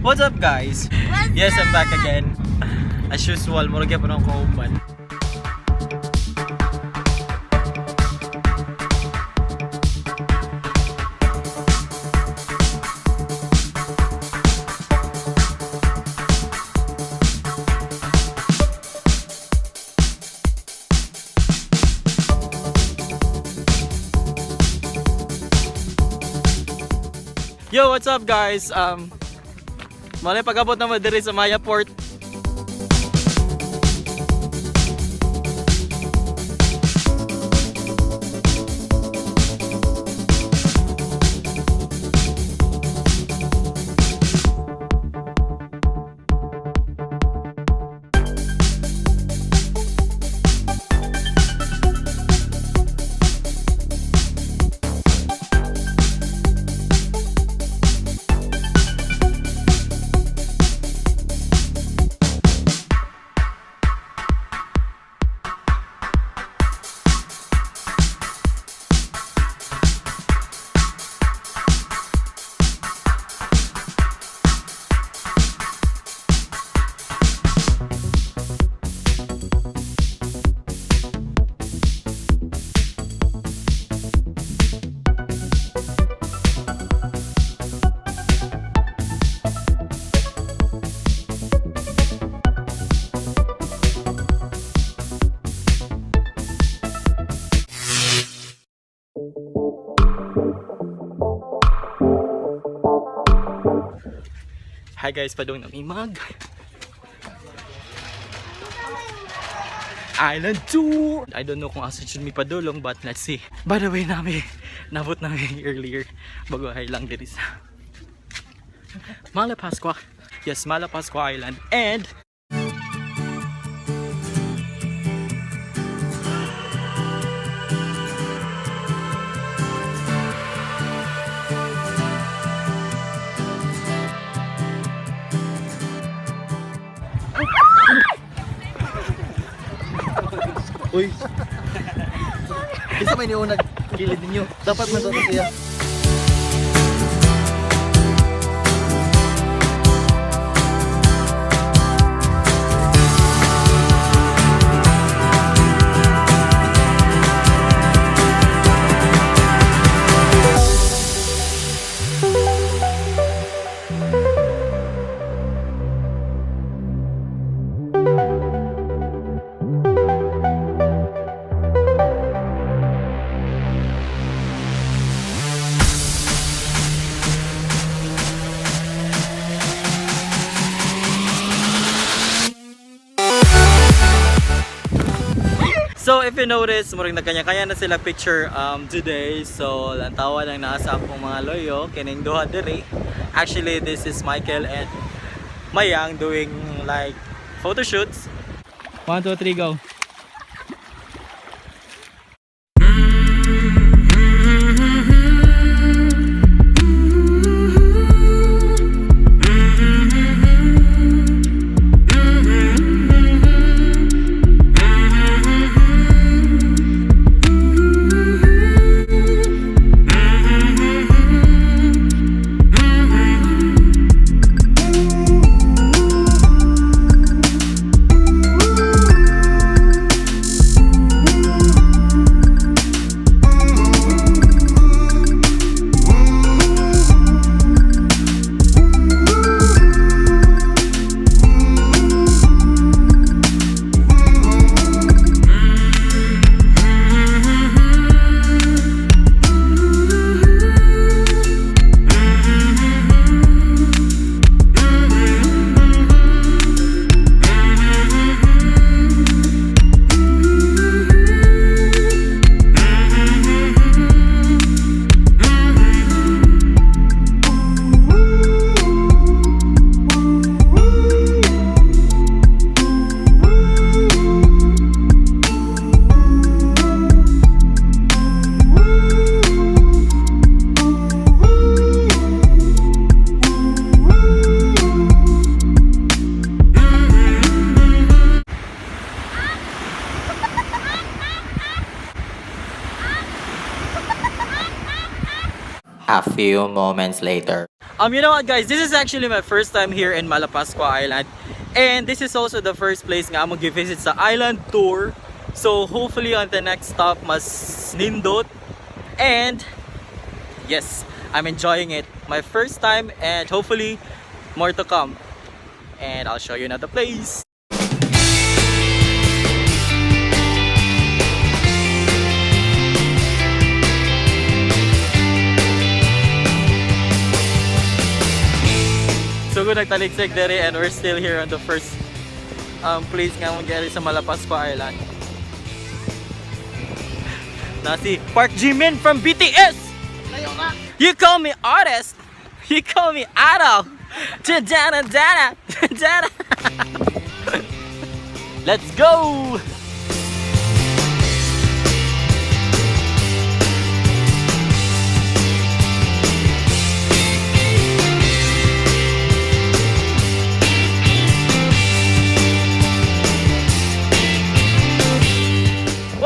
What's up, guys? Yes, I'm back again. As usual, murag gyapon akong kauban. Yo, what's up, guys? Malay pag-abot naman diri sa Maya Port. Hi guys, padung na mag Island tour! I don't know kung asa should mi padulong, but let's see. By the way, nami, nabot nami earlier. Bago hay lang diri sa Malapascua. Yes, Malapascua Island. And Uy. Isa may niunag gilid ninyo. Dapat man to siya. So if you notice, murag nagkanya-kanya na sila picture today. So lantawa lang naa sa akong mga loyo kining duha diri. Actually, this is Michael and Mayang doing like photo shoots. 1 2 3 go. A few moments later. You know what, guys? This is actually my first time here in Malapascua Island. And this is also the first place nga among visit sa island tour. So hopefully on the next stop mas nindot. And yes, I'm enjoying it. My first time and hopefully more to come. And I'll show you another place. So good, nagtaligsik dere and we're still here on the first place nga mangyari sa Malapascua Island. Na si Park Jimin from BTS! You call me artist! You call me idol! Dana dana dana. Let's go!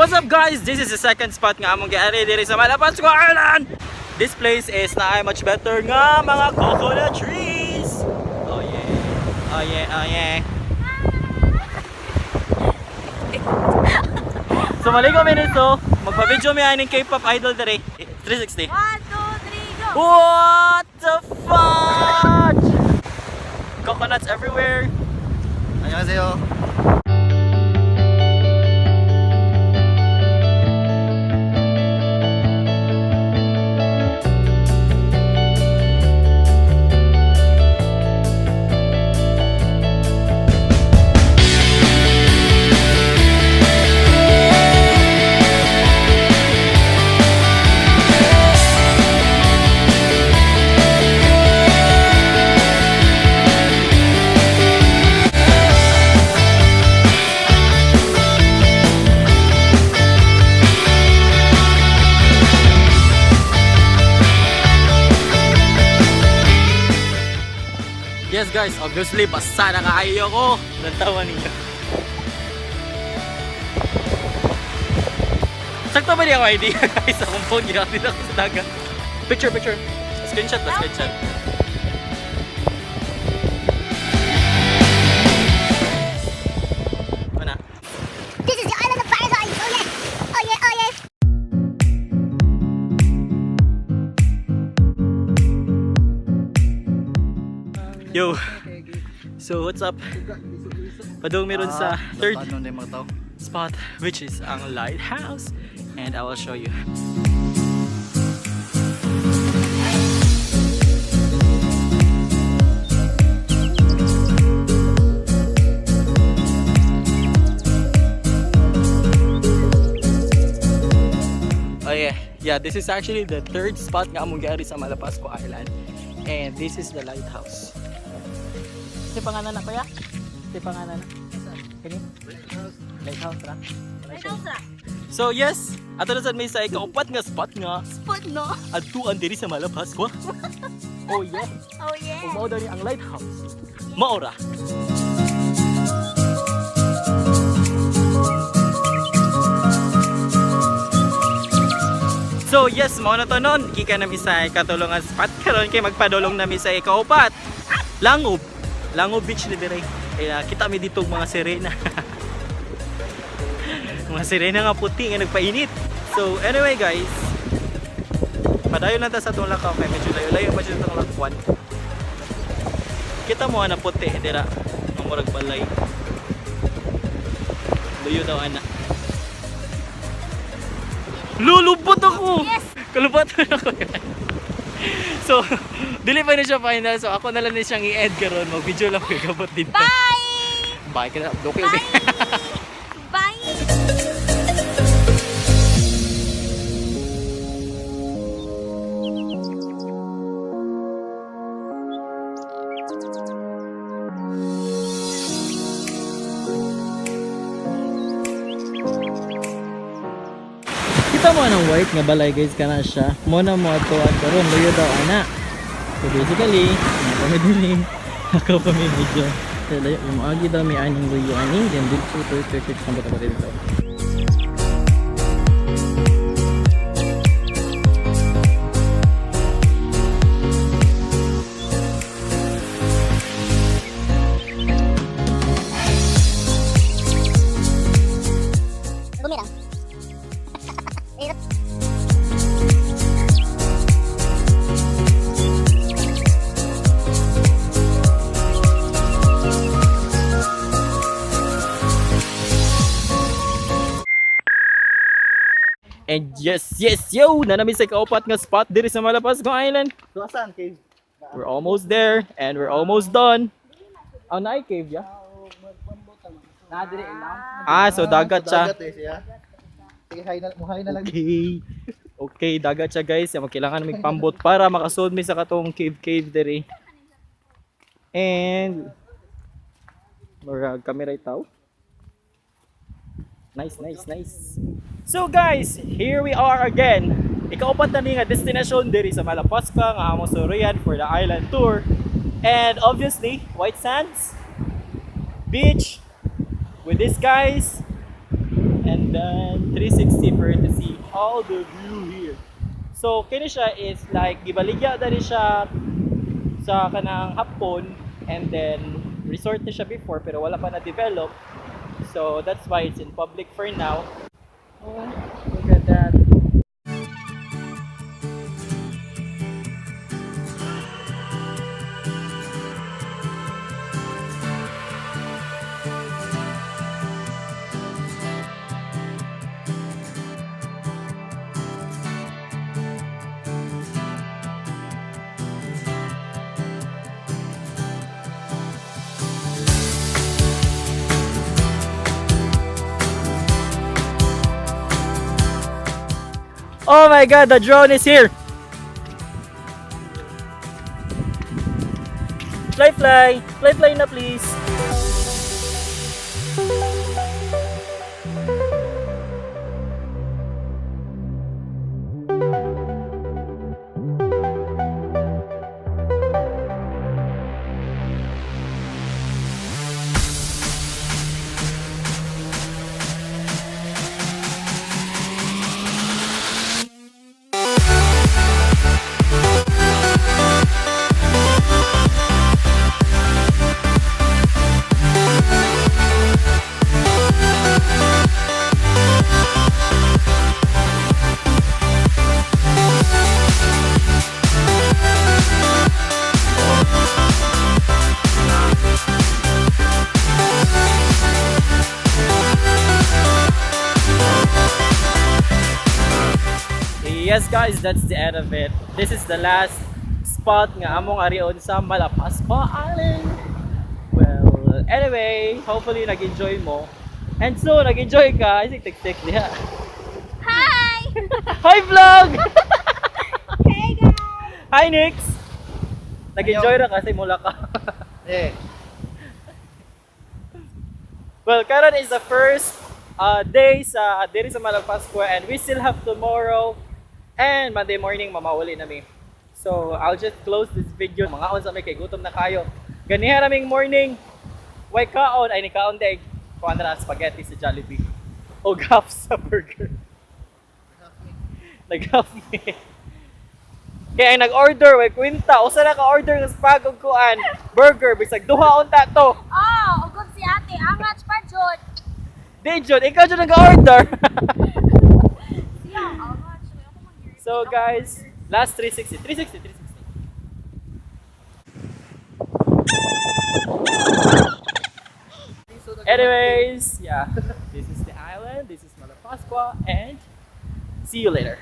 What's up, guys? This is the second spot nga among giari diri sa Malapascua Island. This place is naay much better nga mga coconut trees. Oh yeah. Oh yeah, oh yeah. So maligo mi nito, magpa-video mi aning K-pop idol diri. 360. 1, 2, 3, go! What the fudge? Coconuts everywhere. 안녕하세요. Yes guys, obviously basta na kaayo ko. Nantawa ninyo. Sakto ba niya ako idea, guys? Akong phone, ginamit ako sa dagat. Picture, picture. Screenshot ba? Screenshot. Ano na? This is the island of paradise! Oh yeah! Oh yeah, oh yeah! Yo! So what's up? Padung meron sa third Ano na yung mga tao? spot, which is ang lighthouse, and I will show you. Oh yeah, this is actually the third spot nga among giari sa Malapascua Island. And this is the lighthouse. Si pangalan na kuya? Si pangalan na? Kani? Lighthouse ra. Lighthouse ra. So yes, ato na sad may sa ikaupat nga spot nga Spot, no? adtuan diri sa Malapascua. Oh yeah. Oh yeah! Ug mao daw ni ang lighthouse. Maora. So yes, mao na to nun. Kika na mi sa katulungan spot karon kay magpadulong na mi sa ikaupat. Langob. Langob Beach ni dire. Kaya kita mi dito og mga sirena. Mga sirena nga puti nga nagpainit. So anyway guys, padayon lang ta sa atong lakaw kay medyo layo-layo pa jud itong lakwan. Kita mo ana puti dira ang murag balay. Luyo daw ana. Lulubot ako. Yes! Kalubot ako. So, dili pa ni siya final. So, ako na lang ni siyang i-end karon. Mag-video lang ko gabot dito. Bye! Bye ka na. Okay. Bye! Bye! Kita mo anong white nga balay guys, kana siya. Mo na mo ato at karon luyo daw ana. So basically, na kami diri. Ako kami video. So layo mo agi daw mi aning luyo ani, then dito to to to to dito. And yes, yo! Naa na mi sa ikaupat nga spot diri sa Malapascua Island. So asan cave? We're almost there and we're almost done. Oh, naay cave ya? Ah, so dagat siya. Dagat eh siya. Sige, hi na, muhay na lang. Okay. Okay, dagat siya, guys. Yan, kailangan may pambot para makasud mi sa katong cave cave diri. And murag kami right tao. Nice, nice, nice. So guys, here we are again. Ikaupat na ni nga destination diri sa Malapascua nga among surian for the island tour. And obviously, white sands, beach with these guys, and then 360 for you to see all the view here. So kini siya is like gibaligya dali siya sa kanang hapon and then resort na siya before pero wala pa na develop. So that's why it's in public for now. Oh, look at that. Oh my God, the drone is here. Fly, fly. Fly, fly na, please. Yes guys, that's the end of it. This is the last spot nga among arion sa Malapascua Island. Well, anyway, hopefully nag-enjoy mo. And so, nag-enjoy ka. Ay, tik tik diha. Hi! Hi vlog! Hey guys! Hi Nix! Nag-enjoy ra kasi mula ka. Eh, Well, karon is the first day sa diri sa Malapascua and we still have tomorrow and Monday morning mamauli na mi. So, I'll just close this video. Mga unsa may kay gutom na kayo. Ganiha raming morning. Way kaon ay ni kaon day. Kuan na spaghetti sa Jollibee. O half sa burger. Nag-half me. Kaya ang nag-order, way kwinta. Usa na ka-order ng spag og kuan burger bisag duha unta to. Oh, ugod si ate. Angat pa, Jod. Di jud, ikaw jud nag-order. Siya, angat. Ako mag- So guys, last 360, 360, 360. Anyways, yeah, this is the island, this is Malapascua, and see you later.